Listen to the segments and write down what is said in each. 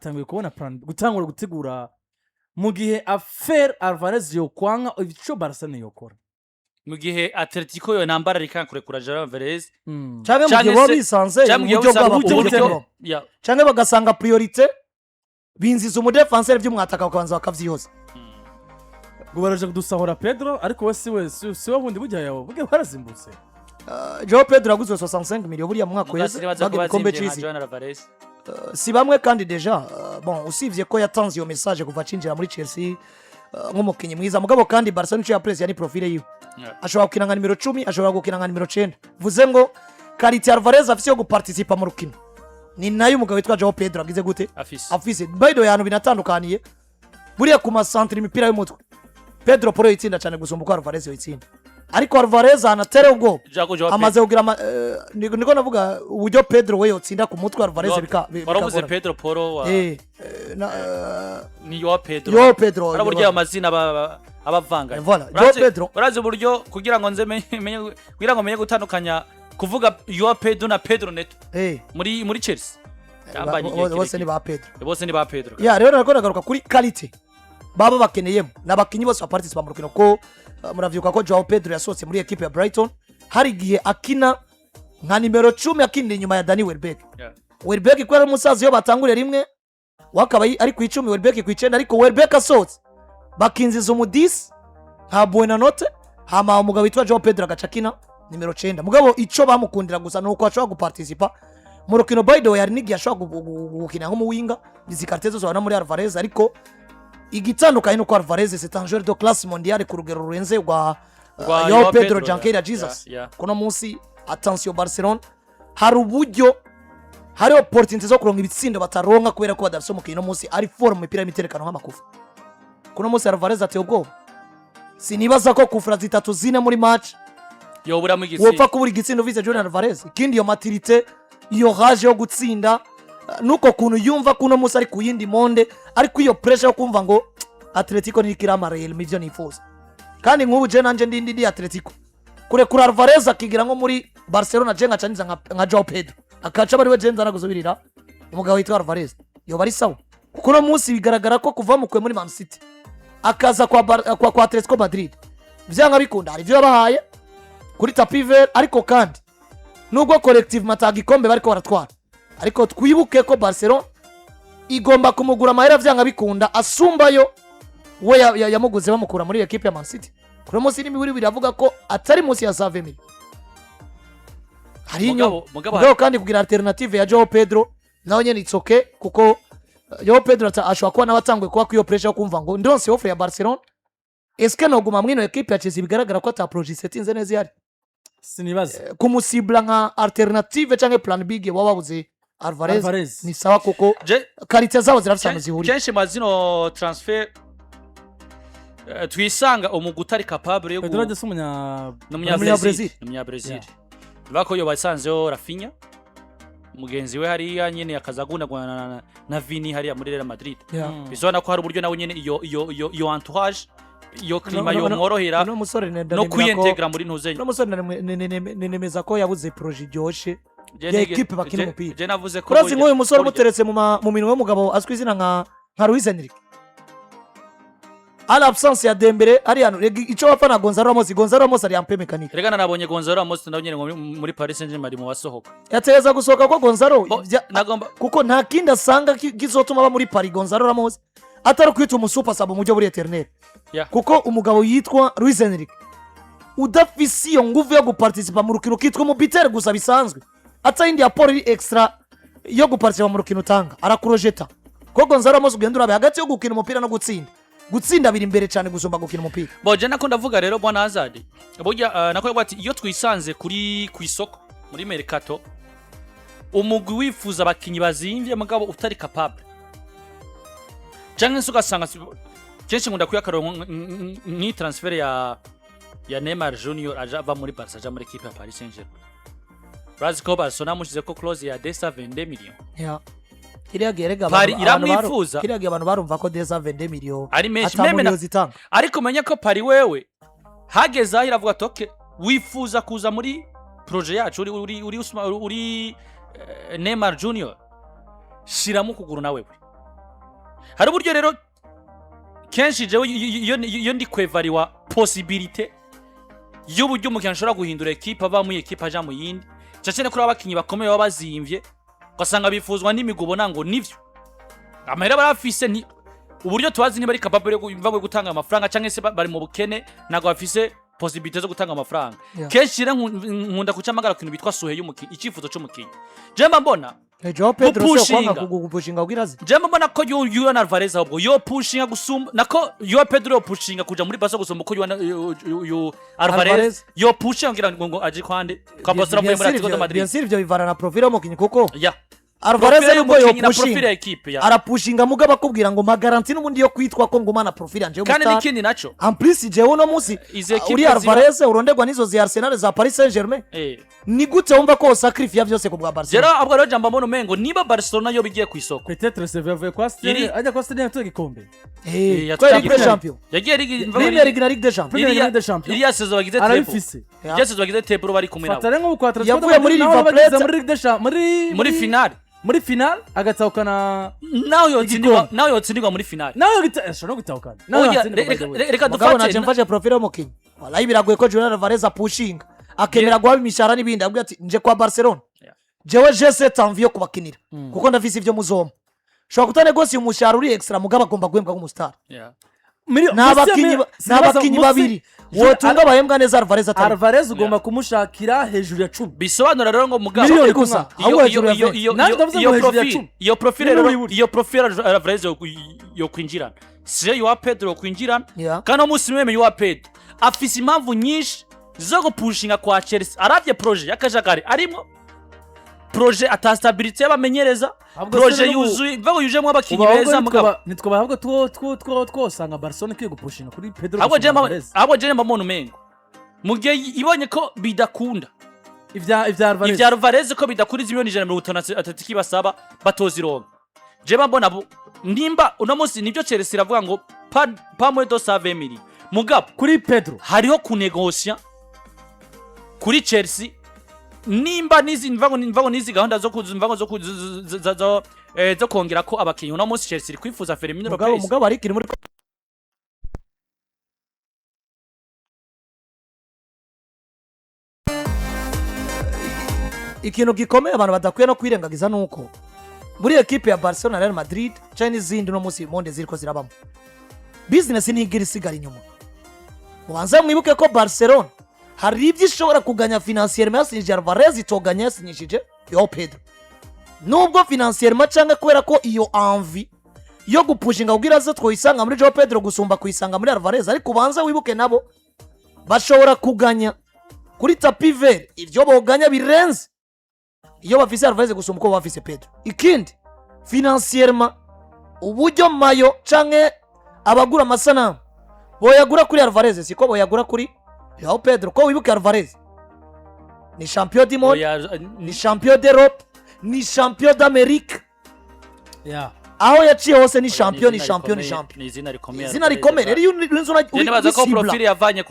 Batanguye kubona plan, gutangura gutegura mu gihe affaire Alvarez yokwanka, ico Barca yokora. Mu gihe Atletico yo ntambara rikanga kurekura Julian Alvarez. Canke mu Canke gihe baba bisanze canke mu gihe uburyo bisanga bwabo uburyo uburyo canke bagasanga priorité binziza umudefanseri, by'umwataka bakabanza bakavyihoza. Ngo baraje kudusahura Pedro, ariko we siwe si we wundi burya yawe burya barazimbutse. Joao Pedro yaguzwe 65 millions buriya mu mwaka uheze Mugasi baza bagira kuba igikombe zimvye nka c'isi. Julian Alvarez. Si bamwe kandi déjà, bon, usibye ko yatanze iyo message kuva acinjira muri Chelsea, nk'umukinnyi mwiza, mugabo kandi Barcelona ico yapresiya ni profile yiwe. Ashobora gukina nka nimero 10, ashobora gukina nka nimero 9. Vuze ngo qualité Alvarez afise yo guparticipa mu rukino ni nayo umugabo witwa Joao Pedro agize gute? Afise. Afise. By the way, ahantu binatandukaniye buriya ku masantere, imipira y'umutwe Pedro Porro yitsinda cyane gusumba uko Alvarez yoyitsinda, ariko Alvarez ahantu atereye ubwoba Jago Joao amaze kugira niko navuga uburyo Pedro we yotsinda ku mutwe, Alvarez waravuze bikagorana. Pedro Porro wa ni Joao Pedro. Joao Pedro. Hari uburyo ayo mazina aba avanganye. Voilà, Joao Pedro. Urazi uburyo kugira ngo nze kugira ngo menye gutandukanya kuvuga Joao Pedro na Pedro Neto muri Chelsea. Yambanye igihe bose ni kirekire. ba Pedro. Bose ni ba Pedro. Ya, rero nariko nagaruka kuri qualité baba bakeneyemo n'abakinyi bose baparticipa mu rukino, ko muravyibuka ko Joao Pedro yasohotse muri equipe ya Brighton, hari igihe akina nka nimero 10, akinira inyuma ya Dani Welbeck. Welbeck kubera ari umusaza, iyo batanguriye rimwe wakaba ari ku 10, Welbeck ku 9, ariko Welbeck asohotse bakinziza umudisi nka Buonanotte, hama umugabo witwa Joao Pedro agaca akina nimero 9. Mugabo ico bamukundira gusa ni uko ashobora guparticipa mu rukino. By the way, hari n'igihe ashobora gukina nk'umuwinga. Izi qualité zose ubona muri Alvarez, ariko igitandukanye ni uko Alvarez c'est un joueur de classe mondiale ku rugero rurenze rwa Rwa Joao Joao Pedro Pedro, Jankeira Jesus. Kuno munsi, attention Barcelona, hari uburyo, hari opportunité zo kuronka ibitsindo bataronka kubera ko badafise umukinnyi no munsi ari fort mu mipira y'imiterekano nk'amakufa. Kuno munsi Alvarez ateye ubwoba. Sinibaza ko kufura zitatu zine muri match yoburamo igitsindo. wopfa kubura igitsindo uvise Julian Alvarez. Ikindi, iyo maturité, iyo rage yo gutsinda, nuko kuntu yumva ko uno munsi ari ku yindi monde, ariko iyo pressure yo kumva ngo Atletico niriko irampa Real ivyo nifuza. Kandi nk'ubu je nanje ndi Atletico, kurekura Alvarez akigira nko muri Barcelona, je nkacaniza nka Joao Pedro akaca aba ariwe je nzana gusubirira umugabo witwa Alvarez, yoba ari sawa, kuko uno munsi bigaragara ko kuva mukuye muri Man City akaza kwa Atletico Madrid, vyanga bikunda hari ivyo yabahaye kuri tapis vert. Ariko kandi nubwo collectivement ata gikombe bariko baratwara, ariko twibuke ko Barcelona igomba kumugura amahera vyanga bikunda asumbayo we yamuguze bamukura muri ekipe ya Man City. Kuri uno munsi n'imibiri biravuga ko atari munsi ya 120 hari inyuma. Mugabo Mugabo kandi kugira alternative ya Joao Pedro nawe nyene it's okay, kuko Joao Pedro ashobora kuba nawe atanguye kuba kuri iyo pressure yo kumva ngo ndonse offre ya Barcelona, eske noguma mwino ekipe ya Chelsea? Bigaragara ko ata projet setinze neza ihari. Sinibaza. Kumusibla nka alternative canke plan B igihe baba babuze Alvarez, Alvarez. Ni sawa kuko qualité zabo zirafise ahantu zihuriye. Kenshi ma zino transfer twisanga umugwi utari capable yo Pedro agese umunya n'umunya Umunya Brazil. Brazil. N'umunya Brazil. Bivuga ko yoba yasanzeho Rafinha mugenzi we hariya nyene, akaza agundagurana na Vini hariya muri Real Madrid. Bisobanura ko hari uburyo nawe nyene iyo entourage, iyo climat yomworohera Uno musore no kwiyintegra muri ntuzenye. Uno musore nemeza ko yabuze projet iryoshe ya ekipe bakina umupira. Je navuze ko Urazi nk'uyu musore umuteretse mu minwe y'umugabo azwi izina nka Luis Enrique, ari absence ya Dembele ari hano. Rega ico bapfa na Gonzalo Ramos, Gonzalo Ramos ari ampe mécanique. Rega nabonye Gonzalo Ramos nawe nyene muri Paris Saint-Germain ari mu basohoka. Yatereza gusohoka ko Gonzalo Bo, nagomba kuko nta kindi asanga kizotuma aba muri Paris Gonzalo Ramos atari kwita umusuper sub mu buryo buri éternel. Kuko umugabo yitwa Luis Enrique udafise iyo nguvu yo guparticipa mu rukino, kitwa umubitere gusa bisanzwe, atayindi apport iri extra yo guparticipa mu rukino utanga, arakurojeta. Kuko Gonzalo Ramos ugenda urabe hagati yo gukina umupira no gutsinda, gutsinda biri imbere cyane gusumba gukina umupira. Bo, je nako ndavuga rero, bwana Hazard, burya nako yavuga ati iyo twisanze kuri ku isoko muri mercato, umugwi wifuza abakinyi bazimvye mugabo utari capable, canke se ugasanga kenshi nkunda kuyakaronka nk'iyi transfert ya Neymar Junior aja ava muri Barca aja muri equipe ya Paris Saint-Germain. Urazi ko Barcelona yamushize ko clause ya 222 millions. Yeah. Kiriya gihe rega Paris iramwifuza. Kiriya gihe abantu barumva ko 222 millions ari menshi ata meme miliyo zitanga. Ariko menye ko Paris wewe hageze aho iravuga ati: "Okay, wifuza kuza muri projet yacu, uri Neymar Junior, shiramo ukuguru na wewe." Hari uburyo rero kenshi jewe iyo ndi kwevariwa possibilité y'uburyo umukinnyi ashobora guhindura ekipe, ava muri ekipe aja mu yindi, cyane kuri abakinnyi bakomeye baba bazimvye, ugasanga bifuzwa n'imigwi, ubona ngo nivyo amahera barafise, ni uburyo tubazi niba ari capable yo gutanga amafaranga cyangwa se bari mu bukene, ntabwo bafise possibilité zo gutanga amafaranga. Kenshi rero nkunda kucamagara ku kintu bitwa souhait y'umukinnyi, icyifuzo c'umukinnyi. Je mba mbona Joao Pedro se Gupushinga. kwanga gupushinga kugira aze. Je mba mbona ko Julian Alvarez ahubwo yo pushinga gusumba, nako yo Pedro yo pushinga kuja muri Barca gusumba uko Julian Alvarez Alvarez. yo pushinga kugira ngo aje kwande kwa Barcelona avuye muri Atletico de Madrid. Bien sûr, ivyo bivana na profile y'umukinnyi, kuko Alvarez Profile nubwo y'umukinnyi na profile yopushinga, ya equipe ya arapushinga, mugabo akubwira ngo ma garantie n'ubundi yo kwitwa ko ngumana profile yanje Kandi y'umustar. n'ikindi naco, En plus, jewe uno munsi izi ekipe uri Alvarez uronderwa n'izo zi Arsenal, za Paris Saint-Germain, ni gute wumva ko sacrifice vyose ku bwa Barcelona? Rero ahubwo rero jamba mbona umengo niba Barcelona yo bigiye ku isoko Peut-être Sevilla avuye kwa Stade, ajya kwa Stade yatwaye igikombe. Kubera Ligue des Champions. Yagiye Ligue Premier League na Ligue des Champions. Premier League des Champions. Iriya saison bagize treble. Arabifise. Iriya saison bagize treble bari kumwe Fata nabo. rero nk'ubu kwa Atletico Yavuye muri de Madrid, naho River bageze Plate. muri Ligue des Champions, muri Muri finale. Muri finale agatahukana. Nawe yotsindirwa. Igikombe. Nawe yotsindirwa muri finale. Nawe ashobora no gutahukana, nawe Oya, yatsindirwa, by the way. reka Mugabo dufate naje mfashe profile y'umukinnyi, wallahi biragoye ko Julian Alvarez apushinga akemera guhaba imishahara n'ibindi, abwira ati nje kwa Barcelona, jewe j'ai cette envie yo kubakinira kuko ndafise ivyo muzoma. Ushobora kutanegosiye umushahara uri extra, mugabo agomba guhembwa nk'umustar. Ni abakinyi ni abakinyi babiri wotunga bahembwa neza, Alvarez atari. Alvarez ugomba kumushakira hejuru ya 10 Bisobanura rero ngo mugabo Miliyoni gusa ku mwaka. ahubwo hejuru ya 20. Nanjye ndavuze ngo iyo hejuru ya profile 10. Iyo profile Niba rero wibutse. iyo profile Alvarez yo kwinjirana siyo yuwa Pedro yo kwinjirana. Kandi umunsi mweme yuwa Pedro afise impamvu nyinshi zo gupushinga kwa Chelsea, aravye projet y'akajagari arimo, projet ata stabilité y'abamenyereza, Ahubwo projet se n'ubu- yuzuye mvuga yujemo abakinyi Ubu ahubwo beza, mugabo nitwaba ahubwo two twosanga Barcelona ikwiye gupushinga kuri Pedro ahubwo gusumba Alvarez. Ahubwo je mba mbona umengo mu gihe ibonye ko bidakunda Ivya Alvarez. Ivya Alvarez ko bidakunda, izi miliyoni 150 Atletico basaba batozironka, je mbona nimba uno munsi nibyo Chelsea iravuga ngo pas moins de 120 millions, mugabo Kuri Pedro. hariho kunegosia kuri Chelsea nimba nizi mvango nizi gahunda zo kuzu mvango zo kuzu zo kongera ko abakinyi. Uno munsi Chelsea iri kwifuza Fermin Mugabo Lopez. Mugabo ariko iri muri ikintu gikomeye abantu badakwiye no kwirengagiza, nuko muri ekipe ya Barcelona, Real Madrid cyangwa n'izindi, uno munsi monde ziriko zirabamo business ntigira isigara inyuma. Mubanza mwibuke ko Barcelona hari ibyo ishobora kuganya financièrement yasinyishije Alvarez itoganya yasinyishije Joao Pedro, nubwo financièrement cyangwa kubera ko iyo envie yo gupushinga kugira aze twoyisanga muri Joao Pedro gusumba kuyisanga muri Alvarez. Ariko ubanza wibuke nabo bashobora kuganya kuri tapis vert ibyo boganya birenze iyo bafise Alvarez gusumba uko bafise Pedro. Ikindi, financièrement uburyo mayo canke abagura amasanamu boyagura kuri Alvarez siko boyagura kuri Joao Pedro, ko wibuke Alvarez ni champion du monde, Oya, ni champion d'Europe, ni champion d'Amérique. Aho yaciye hose ni champion, ni izina champion, ni rikomeye, champion. Ni izina rikomeye. Izina rikomeye rero iyo urinze Je nibaza ko urisibla. Profile yavanye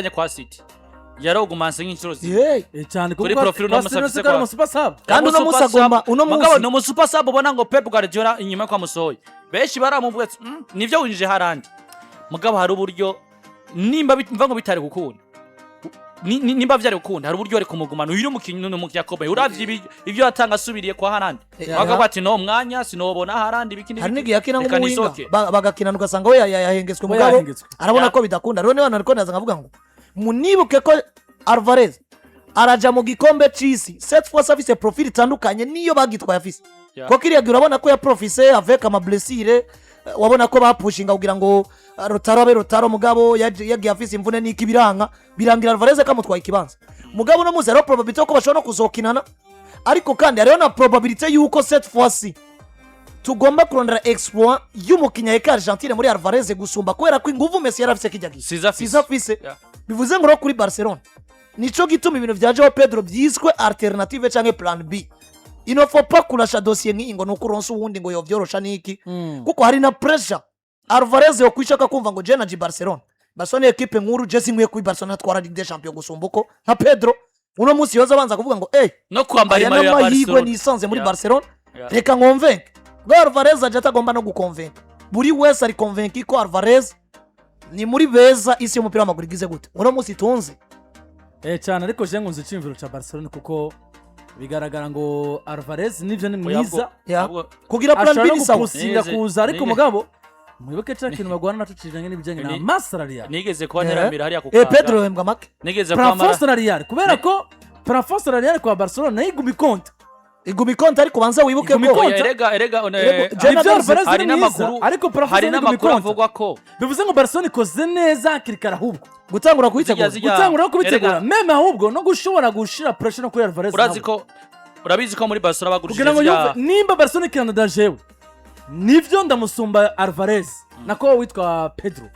kwa City yarogumanse nk'inshuro zibiri. Yeah. Cyane. Kuri profile uno munsi afise kwa super sub. Kandi uno munsi agomba uno Mugabo munsi ni umu super sub, ubona ngo Pep Guardiola inyuma ko amusohoye benshi baramuvuga ati nivyo winjije harandi, mugabo hari uburyo nimba mva ngo bitari gukunda, nimba vyari gukunda, hari uburyo bari kumugumana. Uyu ni umukinyi, ni umukinyi akomeye, uravye ivyo yatanga asubiriye kwa Haaland, bakavuga ati no mwanya sinobona Haaland ibiki Hari n'ibiki. n'igihe yakina Reka nk'umuwinga nisohoke. Bagakinana ugasanga we yahengetswe, We mugabo yahengetswe. arabona ko bidakunda. Rero niba nariko ndaza nkavuga ngo munibuke ko Alvarez araja mu gikombe c'isi cette fois afise profil itandukanye niyo bagitwaye afise, kuko iriya gihe urabona ko yaprofise avec ama blessure, wabona ko bapushinga kugira ngo Lautaro abe Lautaro, mugabo yagiye afise imvune n'iki, biranka, birangira Alvarez kamutwaye ikibanza. Mugabo uno munsi hariho probabilité ko bashobora no kuzokinana, ariko kandi hariho na probabilité yuko cette fois ci tugomba kurondera exploit y'umukinnyi eka Argentine muri Alvarez gusumba, kubera ko inguvu Messi yari afise kijya gihe Siza afise. siza afise. Bivuze ngo rero kuri Barcelona nico gituma ibintu vya Joao Pedro byiswe alternative canke plan B. Il ne faut pas kurasha dossier nk'iyi ngo nuko uronse uwundi ngo yovyorosha niki, kuko hari na pressure Alvarez yo kwishaka kumva ngo je na Barcelona, Barcelona ni ekipe nkuru, je sinkwiye kuri Barcelona atwara Ligue des Champions gusumba uko nka Pedro uno munsi yoza abanza kuvuga ngo No kwambara aya imayo ya n'amahirwe Barcelona. nisanze muri Barcelona, reka nkonvenke. Bwa Alvarez aje atagomba no gukonvenka, buri wese ari convaincu ko Alvarez ni muri beza isi y'umupira w'amaguru igize gute uno munsi itunze. Cyane, ariko je nkunze icyumviro cya Barcelona, kuko bigaragara ngo Alvarez nivyo ni Oya, mwiza. Kugira plan Ashobora B no ni sawa. gupusinga kuza, ariko mugabo mwibuke cya kintu bagwana naco kijanye n'ibijanye na masse salariale. Nigeze kuba nteramira hariya ku Pedro Kaga. yahembwa make. Nigeze kuba Plafond salariale, kubera ko plafond salariale kwa Barcelona nayo iguma ikonta. Iguma ikonta, ariko ubanza wibuke Iguma ko ikonta. Oya, erega Jenna Nivyo, Alvarez hari ni mwiza, n'amakuru ariko plafond hari salariale iguma n'amakuru ikonta. avugwa ko Bivuze ngo Barcelona ikoze neza hakiri kare ahubwo gutangura kuyitegura. Gutangura no kubitegura, Erega, même ahubwo no gushobora gushira pressure no kuri Alvarez urazi nawe. ko urabizi ko muri Barcelona bagurishije Kugira ngo zirya- yumve nimba Barcelona ikirana jewe nivyo ndamusumba Alvarez, nako witwa Pedro,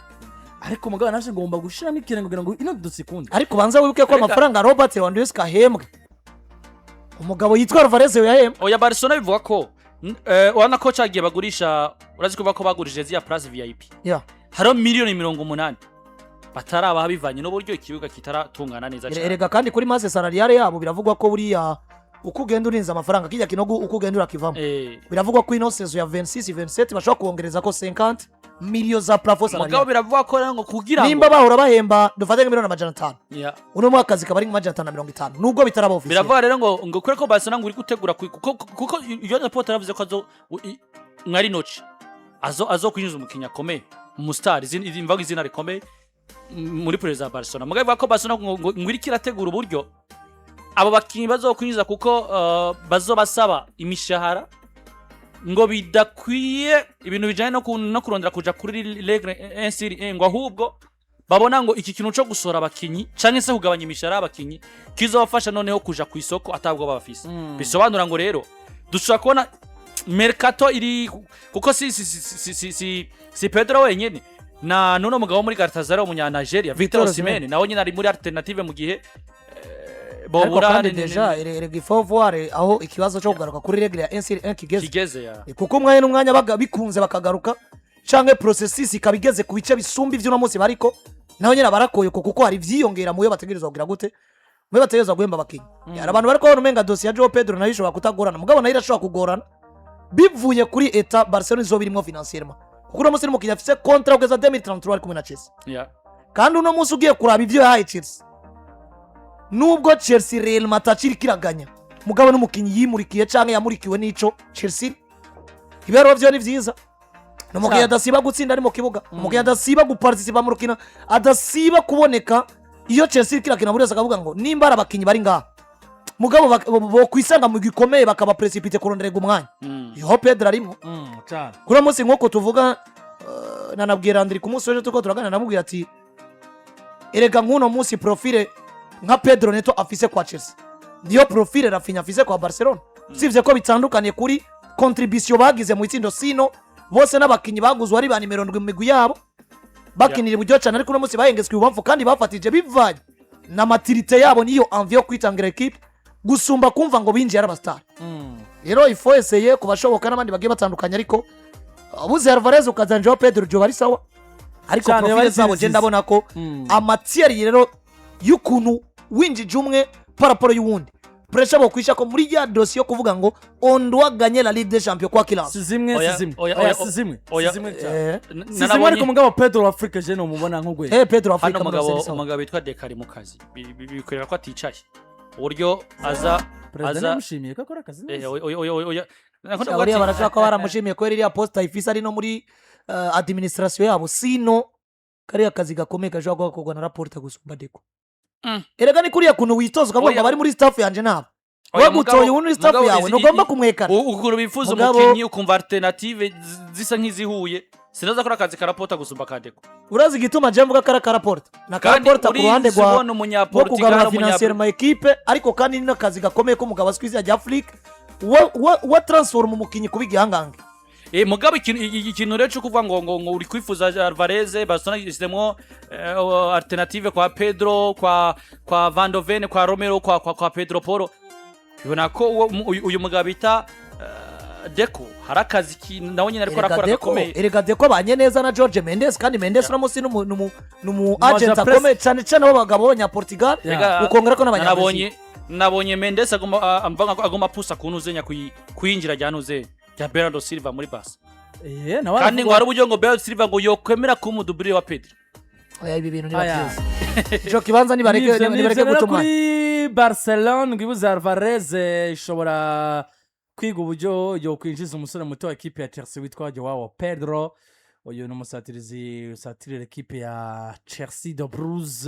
ariko mugabo naje ngomba gushiramo ikirengo kugira ngo ino dusikunde. Ariko ubanza wibuke ko amafaranga Robert Lewandowski ahembwa, umugabo yitwa Alvarez yahembwa. Oya, Barcelona bivuga ko urabona ko cagiye bagurisha, urazi ko ko bagurishije ziriya place VIP, hariho miliyoni 80 batarabaha bivanye n'uburyo ikibuga kitaratungana neza cyane. Erega kandi kuri masse salariale yabo biravugwa ko buriya uko ugenda urinze amafaranga kijya kinogo, uko ugenda urakivamo, biravugwa ko ino saison ya 26 27 bashobora kuwongereza ko 50 miliyo za plafond Mugabo salariale. biravugwa ko rero ngo kugira ngo Nimba bahora bahemba, dufate nka miliyoni 500, uno mwaka zikaba ari nka 550, nubwo bitaraba officiel. Biravugwa rero ngo kubera ko Barcelona ngo iri gutegura kuko Joan Laporta yaravuze ko azo mwari noci azo kwinjiza umukinnyi akomeye, umustar, mvuga izina rikomeye muri perezida wa Barcelona. Mugabo bivuga ko Barcelona ngo iriko irategura uburyo abo bakinnyi bazokwinjiza, kuko bazobasaba imishahara ngo bidakwiye ibintu bijanye no kurondera kuja kuri règle 1 sur 1, ngo ahubwo babona ngo iki kintu co gusohora abakinyi canke se kugabanya imishahara y'abakinyi kizobafasha noneho kuja ku isoko atabwo bafise. Bisobanura ngo rero dushobora kubona mercato iri kuko si Pedro wenyene, na nuno mugabo wo muri Galatasaray, umunya Nigeria Victor Victor Osimhen, nawe nyine ari muri alternative mu gihe Ariko bobura kandi déjà erega il faut voir aho ikibazo cyo kugaruka kuri règle ya 1 sur 1 kigeze. Kigeze ya. Kuko umwanya n'umwanya bikunze bakagaruka, canke processus ikaba igeze ku bice bisumba ivy'uno munsi bariko, naho nyine barakoye kuko hari ivyiyongera muyo bategerezwa kugira gute, muyo bategerezwa guhemba abakinyi. Hari abantu bariko babona umenga dosiye ya Joao Pedro nayo ishobora kutagorana, mugabo nayo irashobora kugorana bivuye kuri état Barcelona izoba irimwo financièrement, kuko uno munsi n'umukinyi afise contrat kugeza 2033 ari kumwe na Chelsea. Kandi uno munsi ugiye kuraba ivyo yahaye Chelsea, nubwo Chelsea Real Madrid iriko iraganya, mugabo n'umukinyi yimurikiye canke yamurikiwe n'ico Chelsea. Ibiharuro vyo ni vyiza, ni umukinyi adasiba gutsinda ari mu kibuga, umukinyi adasiba guparticipa mu rukino, adasiba kuboneka iyo Chelsea iriko irakina. Buri wese akavuga ngo nimba ari abakinyi bari ngaha, mugabo bokwisanga mu gikomeye bakaba précipité kurondererwa umwanya, yoho Pedro arimo. Cyane. Kuri uno munsi nk'uko tuvuga, nanabwira Andri ku munsi w'ejo turiko turaganira, namubwira ati erega nk'uno munsi profile nka Pedro Neto afise kwa Chelsea niyo profile Raphinha afise kwa Barcelona, usibye ko bitandukaniye kuri contribution bagize mu itsindo. Sino bose n'abakinyi baguzwe ari ba nimero 7 mu migwi yabo, bakinira iburyo cyane, ariko uno munsi bahengetswe ibubamfu kandi bafatije bivanye na maturité yabo niyo envie yo kwitangira équipe gusumba kumva ngo binjiye ari abasitari. Rero il faut essayer ku bashoboka n'abandi bagiye batandukanye, ariko ubuze Alvarez ukazana Joao Pedro byo bari sawa, ariko Cyane, profile bari zabo je nziza. ndabona ko amatiyeri rero y'ukuntu winjije umwe par rapport y'uwundi, pressure bokwisha ko muri ya dosiye yo kuvuga ngo on doit gagner la Ligue des Champions quoi qu'il en soit. Si zimwe. Oya, Si zimwe. oya, Oya, oya, si zimwe. oya. Si zimwe cyane. Si zimwe, ariko mugabo Pedro wa Afrique je nomubona nk'ugwe. Pedro Hano Afrika muri umugabo Serie A. umugabo witwa Dekari mu kazi bikorera ko aticaye, uburyo aza Perezida aza yamushimiye ko akora akazi neza. Oya, oya, oya, oya. Nako ndavuga Buriya barashobora kuba baramushimiye kubera iriya poste ayifise ari no muri administration yabo. Sino kariya kazi gakomeye gashobora kuba gakorwa na Laporta gusumba Deco. Erega ni kuriya kuntu witoza ukavuga Oya. ngo abari muri staff yanje nabo Oya, wagutoye ubu muri staff mugabo yawe ntugomba kumwekana. Ukuntu bifuza umukinyi, ukumva alternative zisa nk'izihuye, sinaza akora akazi ka Laporta gusumba ka Deco. Urazi igituma je mvuga ko ari aka Laporta na Kandi ka Laporta ku ruhande urinze rwa ubona rwo umunyaportugal kugarura financièrement équipe, ariko kandi ni n'akazi gakomeye k'umugabo azwi izina rya Flick wa transform umukinyi kuba igihangange. Mugabo ikintu rero cyo kuvuga ngo uri kwifuza Alvarez, Barcelona ishyizemo alternative kwa Pedro, kwa Van de Ven, kwa Romero, kwa Pedro Porro, bibona ko uyu mugabo bita Deco hari akazi nawe nyine ariko Erega arakora Deco gakomeye. Erega Deco abanye neza na George Mendes, kandi Mendes uno munsi ni umu agent Press. akomeye cyane cyane w'abagabo b'abanyaportugal, ukongera ko n'abanyabrazil. Nabonye Mendes agomba amva agomba pusa ku ntuzenya kuyinjira rya ntuze. Rya Bernardo Silva muri Barca. Nawe Kandi aravuga- ngo hari uburyo ngo Bernardo Silva ngo yokwemera kuba umudubiri wa Pedri. Oya, ibi bintu niba Aya. byiza, ico kibanza nibareke. Nivyo Nibareke rero guta umwanya. Kuri Barcelone ngo ibuze Alvarez, ishobora kwiga uburyo yokwinjiza umusore muto wa ekipe ya Chelsea witwa Joao Pedro. Uyu ni umusatirizi usatirira ekipe ya Chelsea de Blues.